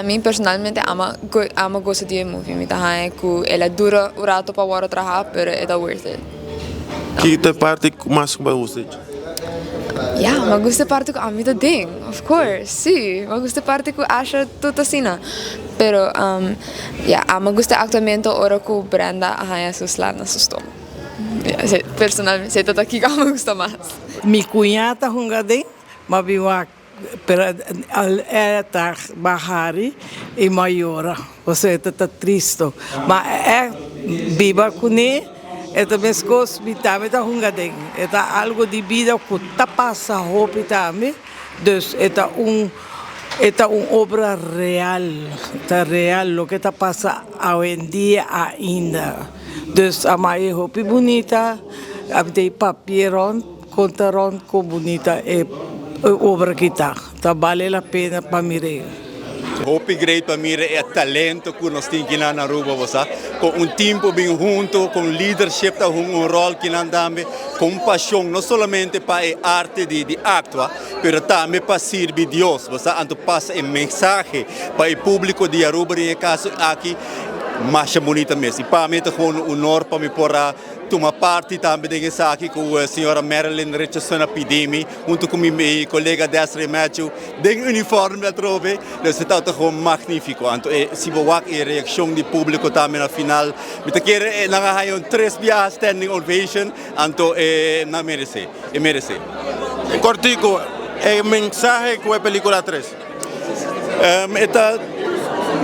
Ami personalmente ami a gusta di e movie. Mi ta haña ku el a dura un rato pa wòrdu traha, pero e ta worth it. Ki ta e parti ku mas ku bo a gusta? Ya, mi a gusta e parti ku ami ta den, of course, si. Mi a gusta e parti ku Asha tur ta asina. Pero, ya, ami a gusta e aktuamento ora ku Brenda a haña su sla na su stoma. Ya, personalmente, esei ta ta kiko ami a gusta mas. Mi cuña ta hunga den, ma mi wak, pero e ta bahari y ma yora, pasobra e ta ta tristo. Ma e biba cune, e ta mescos mi tambe ta hunga den. E ta algo di bida cu ta pasa hopi tambe, dus e ta un e ta un obra real, ta real loke ta pasa awendia ainda. Dus a mai e hopi bunita, a bini papia rond, konta rond kon bunita e obra ki ta. Ta bale la pena pa mir'é. Hopi great pa mira e talento ku nos tin kinan na Aruba, bo sa. Kon un team por bin hunto, kon leadership ta hunga un rol kinan tambe, kon pasion no solamente pa e arte di actua, pero tambe pa sirbi Dios, bo sa. Anto pasa e mensahe pa e publico di Aruba den e caso aki. Masha bunita mes y pa mi ta gewoon un honor pa mi por a tuma parti tambe den esaki cu señora Marilyn Richardson a pidi mi hunto cu mi colega Desiree Matthew den uniforme atrobe. Dus e tabata gewoon magnifico. Anto e si bo wak e reaccion di publico tambe na final mi ta kere nan a haya un tres biaha standing ovation anto e nan merece e merece. Cortico, e mensahe cu e pelicula a trece? E ta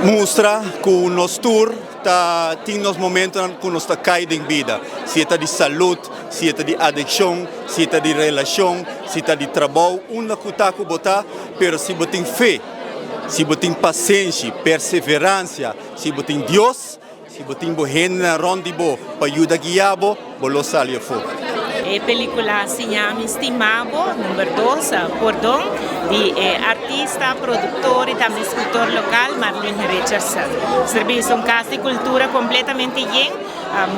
mustra ku nos tur ta tin nos momentonan ku nos ta kai den bida, si e ta di salud, si e ta di adikshon, si e ta di relashon, si ta di trabou, unda ku ta ku bo ta, pero si bo tin fe, si bo tin pasenshi, perseveransia, si bo tin Dios, Si bo tin bo hendenan rond di bo pa yuda guia bo, bo lo sali afó. E pelicula Siña Mi Stima Bo, number dos, Pordon, di e artista, productor y tambe escultor local Marlene Richardson. Servicio un cas di cultura completamente yen,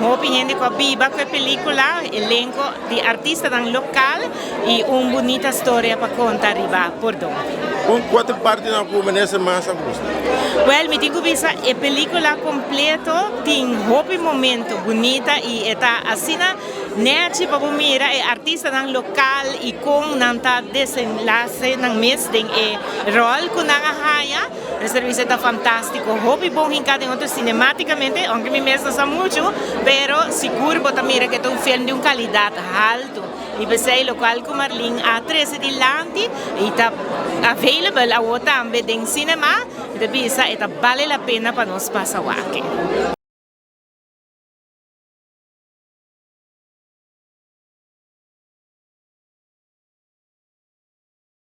hopi hende cu a biba cu e pelicula, elenco di artistanan local y un bunita storia pa conta riba Pordon. Con cua ta e partinan cu minister mas a gusta? Wel, mi tin cu bisa e pelicula completo tin hopi momento bunita y e ta asina nechi pa bo mira e artistanan local y con nan ta desenlace nan mes den e rol cu nan a haya. E servicio ta fantastico, hopi bon hinca den otro cinematicamente, aunke mi mes no sa mucho, pero sigur bo ta mira cu e ta un film di un calidad halto. Y p'esey locual cu Marlene a trece dilanti y ta available awo tambe den cinema, mi ta bisa e ta bale la pena pa nos pasa wak.